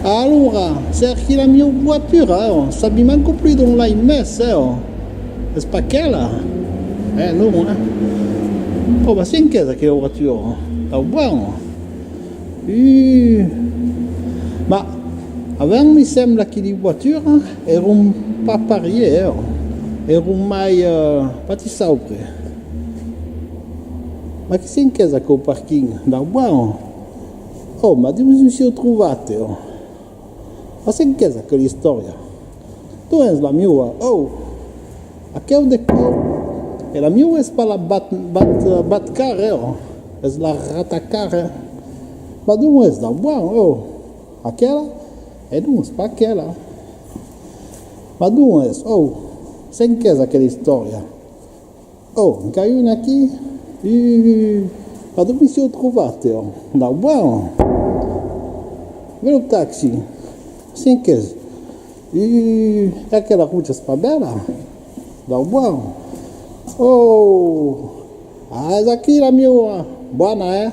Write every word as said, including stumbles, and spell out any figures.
Alora, cerqui la mieu voatura, eh, ò. Sabi manco plus dont l'ai mes, eh, ò. Es pas aquela? Eh, non, eh. Ò, ma cinquesa aquela voatura, ò. Tau bon, ò. Uh. Ma, avèm, mi sembla que li voatura èron pas parier, eh, ò. Èron mai, eh, pas ti saupre. Ma que cinquesa aqueu parking, dau bon, ò. Ò, ma dont mi siáu trovat, eh, ò. Ma cinquesa aquela istòria? Dont es la miua? Ò, aqueu de còu. E la miua es pas la bat, bat, bat car, eh, ò. Es la rata car, eh. Ma dont es dau bon, ò? Aquela? E non, es pas aquela. Ma dont es? Ò, cinquesa aquela istòria? Ò, n'i a una aquí? Uh, ma dont mi siáu trovat, ò? Dau bon. Velo taxi. Cinquesa. Uh, e aquela roja es pas bèla? Dau bon. Ò, ah, es aquí la miua. Bona, eh?